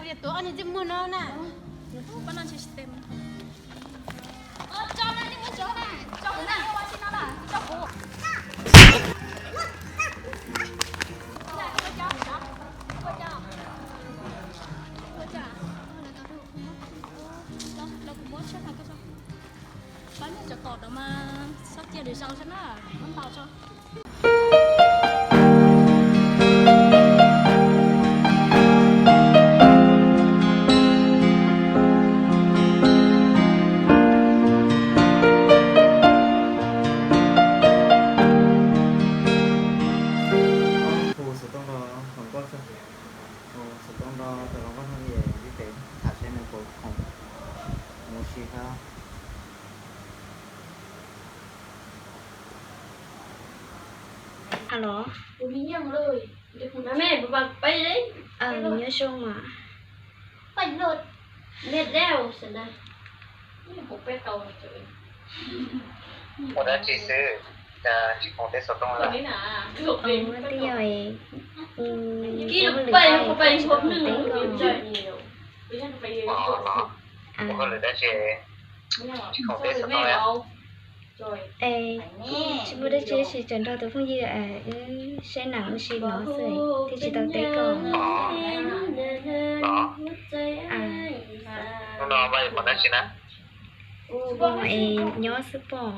Tus ob niag txij muag no na. Pab nej cov tom no mas txhob cia lwm zaus xwb na, muab ntaus tso. Hu xov tooj rau hluas nkauj xwb. Hu xov tooj rau tus hluas nkauj no es ib pliag tham seb nws puas khoom mus ua si thiab. Alo. Nyob zoo mas. Ua dab tsi xwb, cas tsis khoom teb xov tooj lawm? Twb yog ua hauj lwm tag es tsis khoom teb koj. Ua hauj lwm dab tsi tsis khoom teb xov tooj lawm? Es kuv tsis muaj dab tsi, tsis tseem nrog tus phooj ywg wb saib nam ua si no xwb thiaj tsis tau teb koj. Hnub no Npaj yuav mus dab tsi na? Mus es nyob xwb pob.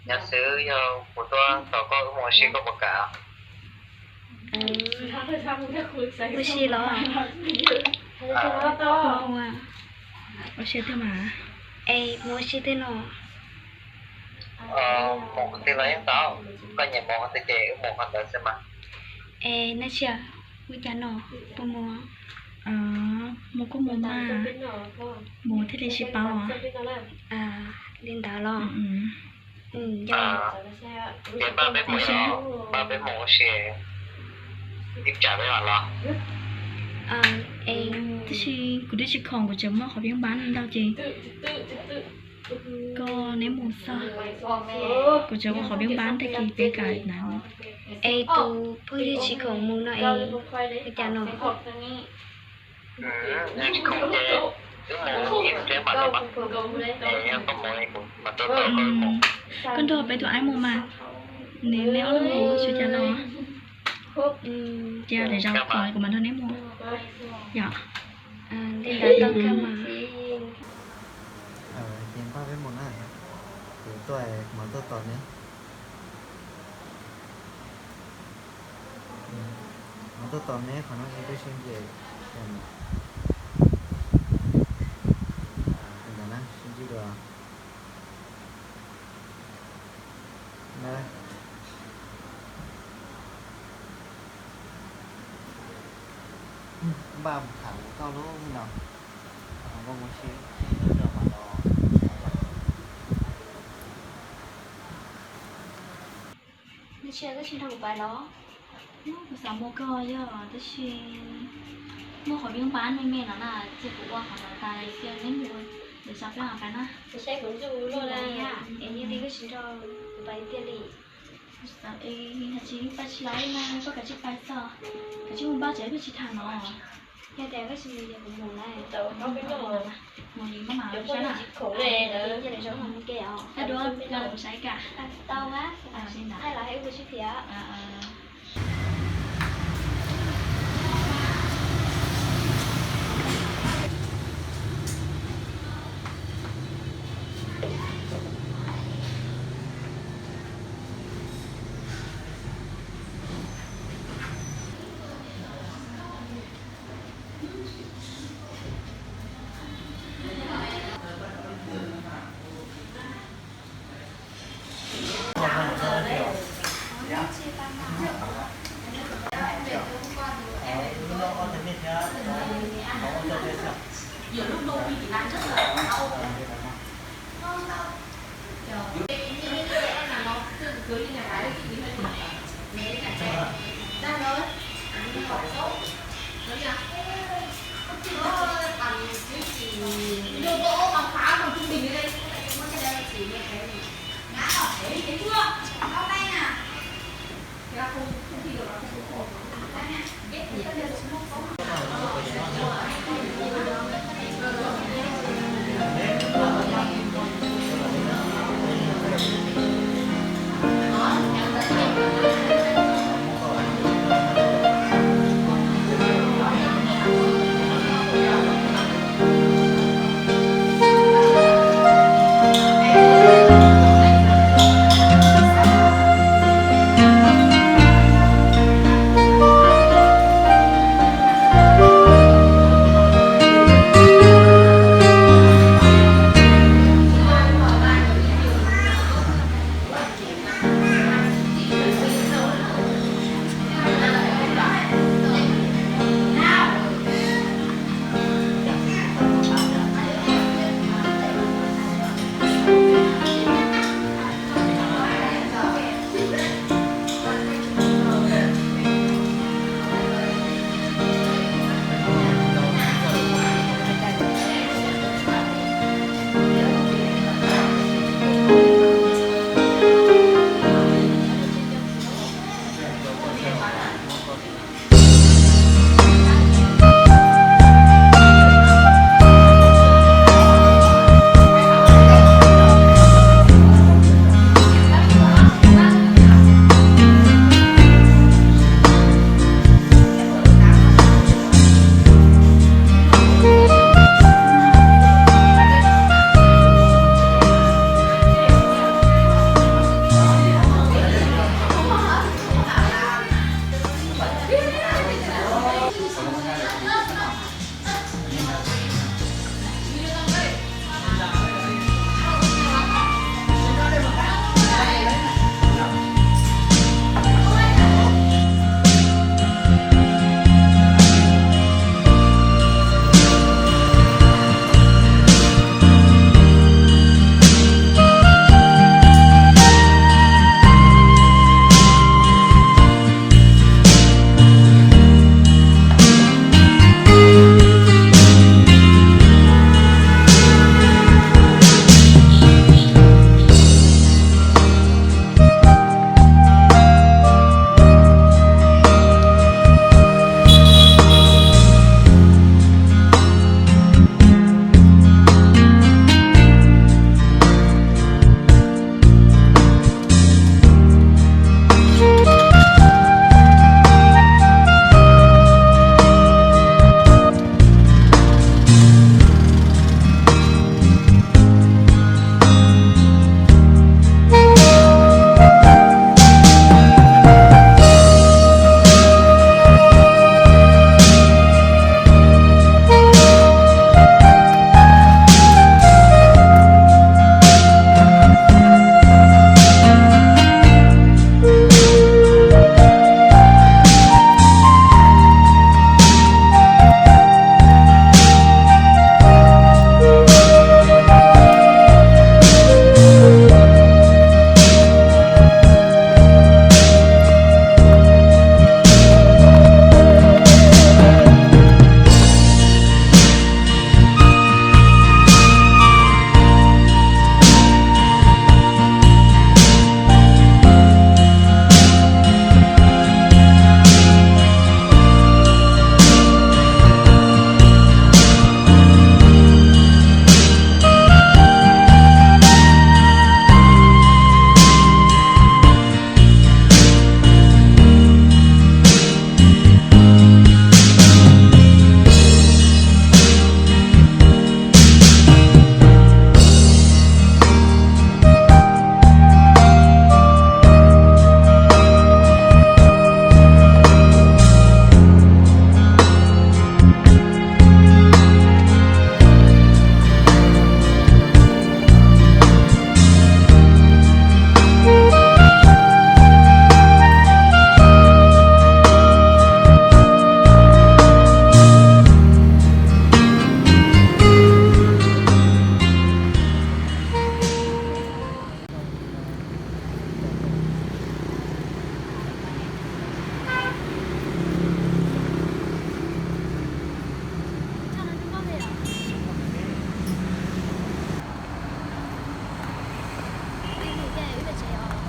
Nyob xwb, yog kuv tuaj tos koj wb mus ua si koj puas kam? Ua si los? Ua si twg mas? Es mus ua si twg no? Mus qhov twg los yeej tau, koj nyiam mus qhov twg ces wb mus qhov ntawd xwb mas. Es Naj Tsia, ua cas no, puas mus? Mus kuj mus mas, mus thiaj li sib paub. Li ntawd los? Ces npaj peb mus, npaj peb mus ua si, ib tsam peb mam los. Es tab sis kuv twb tsis khoom, kuv tseem muaj qhov peb npab ntau ces koj neb mus xwb. Kuv tseem muaj qhov peb npab tag kis peb kam na. Es tus phooj ywg tsis khoom mus no es ua cas no? Koj nrog peb tus aib mus mas, neb ob leeg mus xyov cas los. Ces lwm zaus kuv mam nrog neb mus. Yog li ntawd tau kawg mas. Ces npaj peb mus na, kuv tuaj, kuv mam tuaj tos neb. Kuv mam tuaj tos neb qhov no es peb sib ntsib. Ntawd na, sib ntsib dua. Npaj tham kuv koj lub no, npaj mus si ntawd mas los. Nws tsis, koj tsis nrog kuv pais los? Kuv xav mus kawg yog, tab sis muaj qhov vib npab me me no na, ces kuv ua qhov no tas ces neb mus, lwm zaus peb mam pais na. Kuv saib kuv ntsuj loj na, es yog li koj tsis nrog kuv pais tiag li. Kuv xav es hais tsis pais tsis laib na, koj kav tsij pais txog, kav tsij mus npaj tsev, koj tsis tham no. Yog tias koj tsis mus ces kuv mus na. Mus li maj mam saib na. Cia lwm zaus mam mus ke os. Tau dua, kuv saib kam. Tau mas. Li ntawd. Thaij los hais wb tus sib phiab.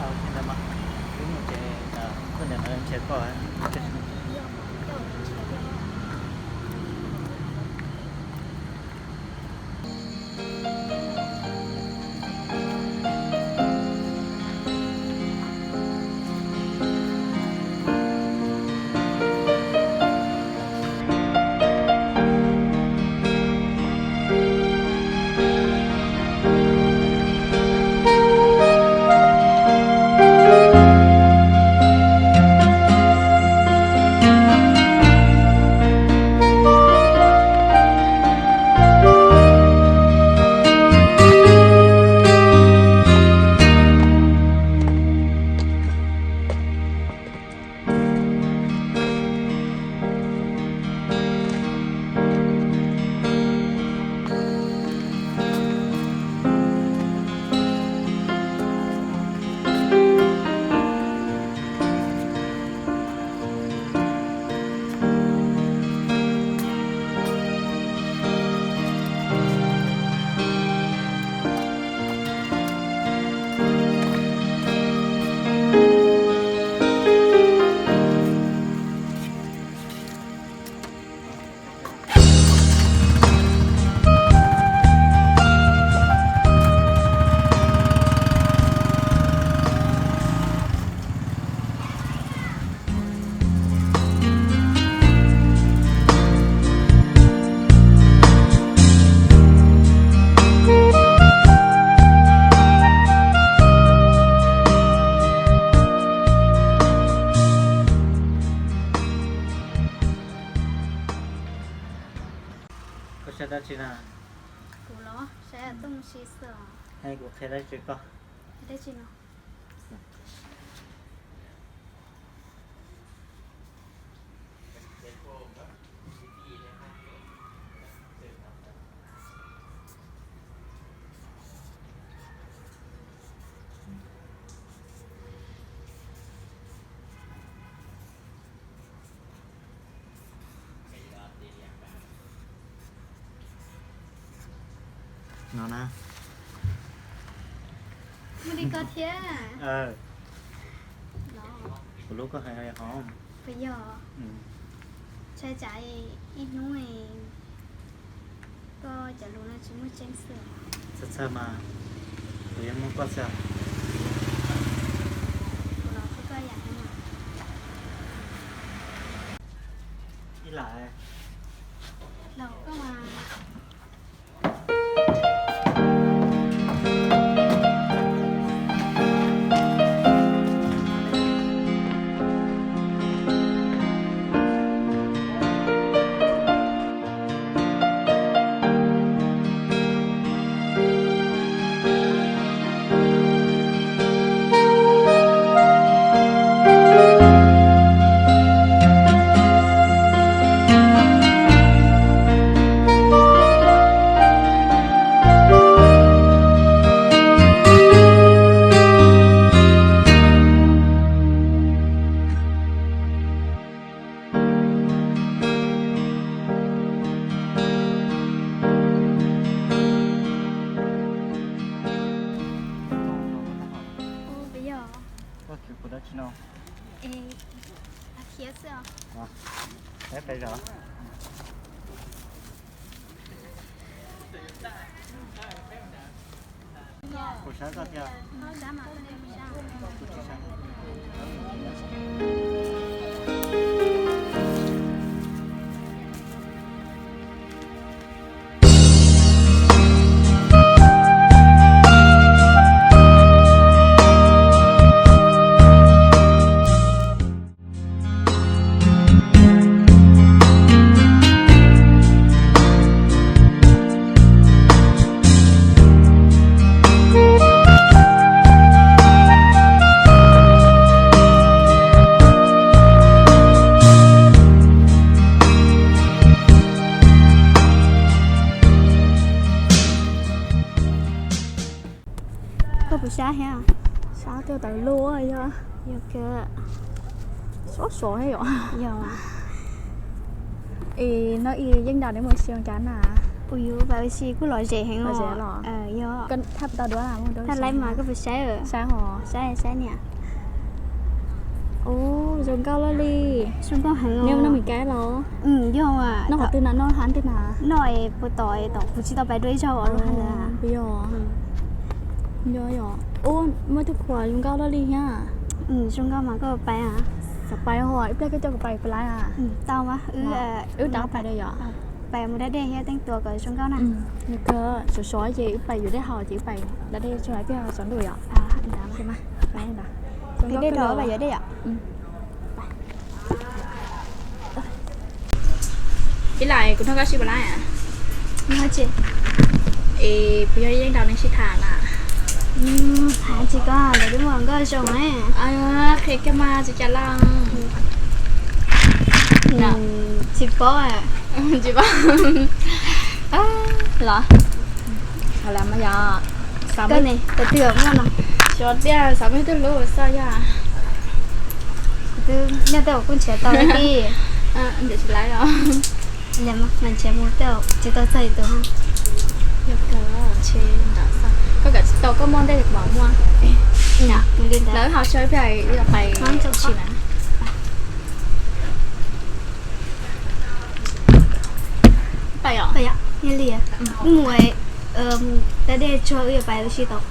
Ntawd mas, wb mus ces kuv niam lawv nrhiav koj. Koj saib dab tsi na? Kuv los saib tuaj mus si xwb os. Kuv qhia dab tsi koj? Dab tsi no? No na. Mus li ko thiab. Kuv hlub koj heev hov. Puas yog? Ntshai tsam ib hnub koj cov lus no tsis muaj tseeb xwb. Txhawj txhawj mas, kuv yuav muaj koj xwb. Kuv los kuj koj yam no. Ib lam. Los koj mas. Ua, puas yog? Koj khwv kuv dab tsi no? Es, khiav xwb os. Peb pem zos. Kuv saib koj thiab. Koj puas sab thiab? Sab, tuaj tawm lub yog, yog kawg. Sov sov thiab yom. Yog. Es no ib yeej nram neb mus si Kav Nas? Ua yuv, pais ua si kuj lom zem heev os. Yog. Thaj laib mas koj puas saib? Saib hos. Saib, saib niam. Ub, zoo nkauj luaj li. Zoo nkauj heev. Neb noj Meskas los? Yog. Noj qhov twg na, noj hab twg na? Noj es puas tom, tom kuv tsis tau pais dua ib zaug os, lub hab ntawd. Yog. Yog yog. Ub, muaj tug khuam zoo nkauj luaj li thiab. Zoo nkauj mas koj pais. Xav pais hos, ib pliag koj coj kuv pais puas laib? Tau mas, wb rov pais dua yom. Pais mus da dej thiab teeb tua kom zoo nkauj na. Sov sov ces wb pais yuav dej haus ces wb pais da dej tso ib pliag sov ntuj yom. Dej los pais yuav dej yom. Ib lais kuv nrog koj sib puas laib. Es puas yog yeej nrog neb sib tham na? Tsis koj lawv twb muaj nkauj zoo. Qhia kiag mas tsis cas los. Tsis paub. Tsis paub los. Yog, xav muaj, xav muaj ib tug hlub xwb yog. Kuv twb nyob tej kuj nrhiav tau li. Nrhiav tsis laib os. Nrhiav mus tej tsis tau txog tus. Koj kam tsis tau koj muaj ntej mam muaj. Lawv ho tso ib pliag, pais tsis na. Pais os. Li wb mus da dej tso wb yuav pais ua si tau.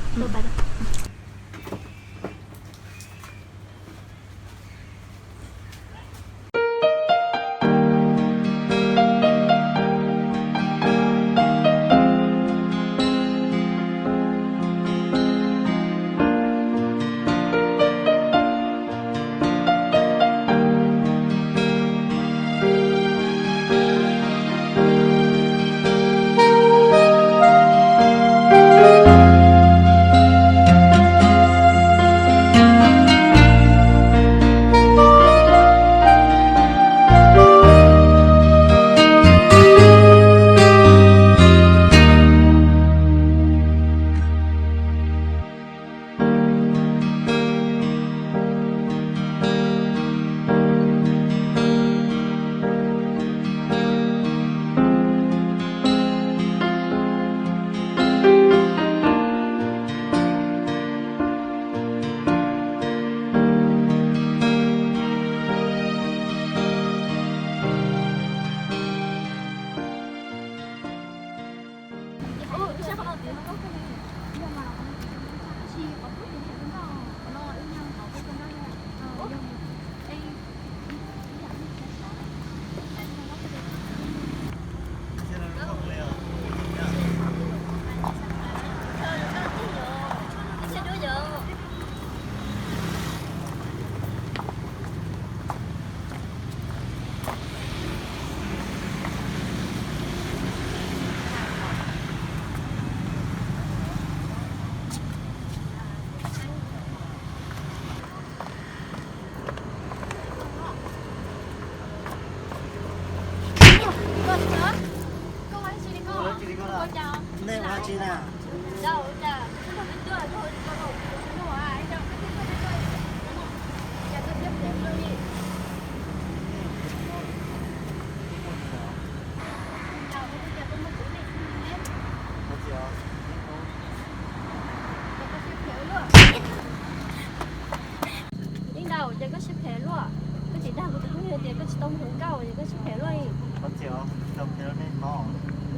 Yeej Ntaus, ces koj siab phem luaj. Koj tsis dag kuv tus phooj ywg tias koj tsis tau mus hluas nkauj, ces koj siab phem luaj li.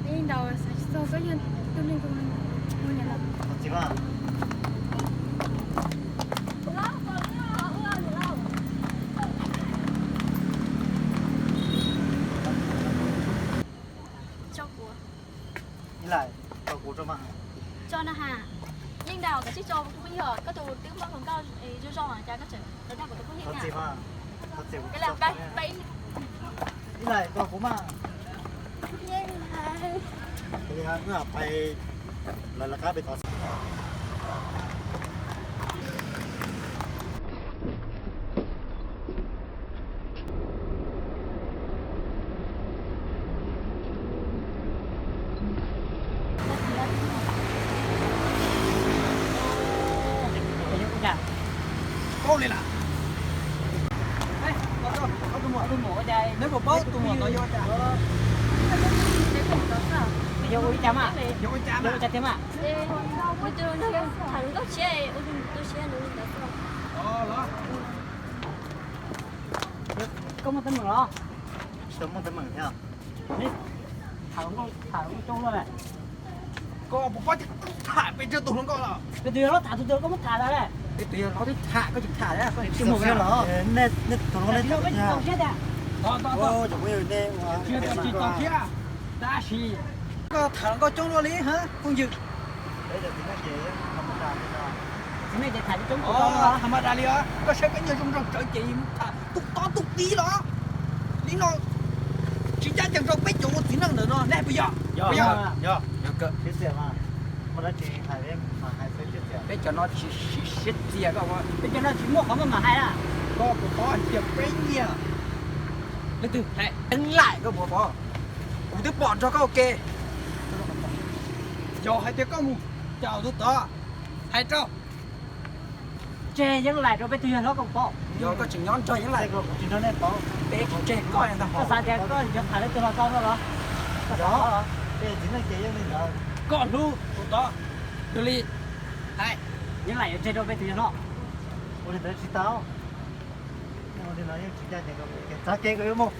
Yeej Ntaus, xav tsis txog koj yog tus neeg zoo li. Tso kuv, tso kuv tso mas. Tso na ha. Yeej Ntaus, koj tsis tso kuv tus phooj ywg, koj tus twb muaj hluas nkauj zoo zoo cas koj tseem dag kuv tus phooj ywg na. Ib lais tso kuv mas. Wb pais lawv lawv qab pem tod. Paub li lawm. Neb puas paub tus muam tod yog cas? Ua li cas mas? Ua cas thiab mas? Koj muaj teeb meem los? Tsis tau muaj teeb meem thiab. Tham hluas nkauj coob luaj na. Koj puas paub tias tham pes tsawg tus hluas nkauj los? Peb tus yawg hlob tham tus twg koj muab tham tas lawm. Peb tus yawg hlob twb tham koj tsis tham, koj tsis txaus siab los? Nej tus hluas nkauj nej txaus siab tiag. Tsis txaus siab, tab sis koj tham hluas nkauj coob luaj li phooj ywg. Txiv neej ces tham coob coob, tham mas das li os. Koj saib peb nyuag zoo nraug tsawv ces tham tus tob tus tib los. Li no tsis ncaj ncees rau peb cov ua txiv neej ntawm no, nej puas yog? Yog. Peb cov no tsis siv siab txias, koj, peb cov no tsis muaj qhov muaj mam hais na. Koj puas paub hais tias peb nyiag leej twg hais eev laim, koj puas paub? Kuv twb pom nrog koj ua ke. Yog hais tias koj mus caum tus tod, hais rau, tseg Yeeb Laim rau peb tus yawg hlob, koj puas paub? Yog koj tseem nyob nrog Yeeb Laim, peb tseg koj ntag. Koj xav tias koj yuav tham leej twg los tau no los? Koj hlub tus tod, yog li hais, Yeeb Laim yuav tseg rau peb tus yawg hlob. Ua li ntawd tsis tau. Txav kev kom yuav mus.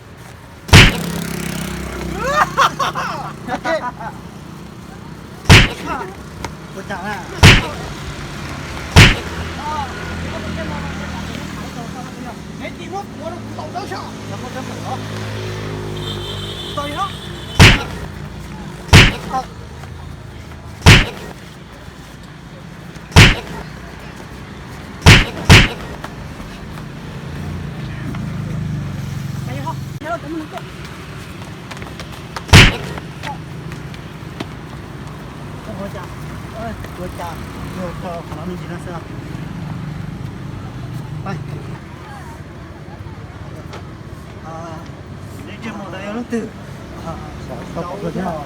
Ua cas na? Neb tig muab kuv rau kuv tau dawb soj. Tau li no. Ua cas, ua cas, qhov no me ntsis no xwb. Neb ntsej muag ntawd yog leej twg? Tau pom thiab.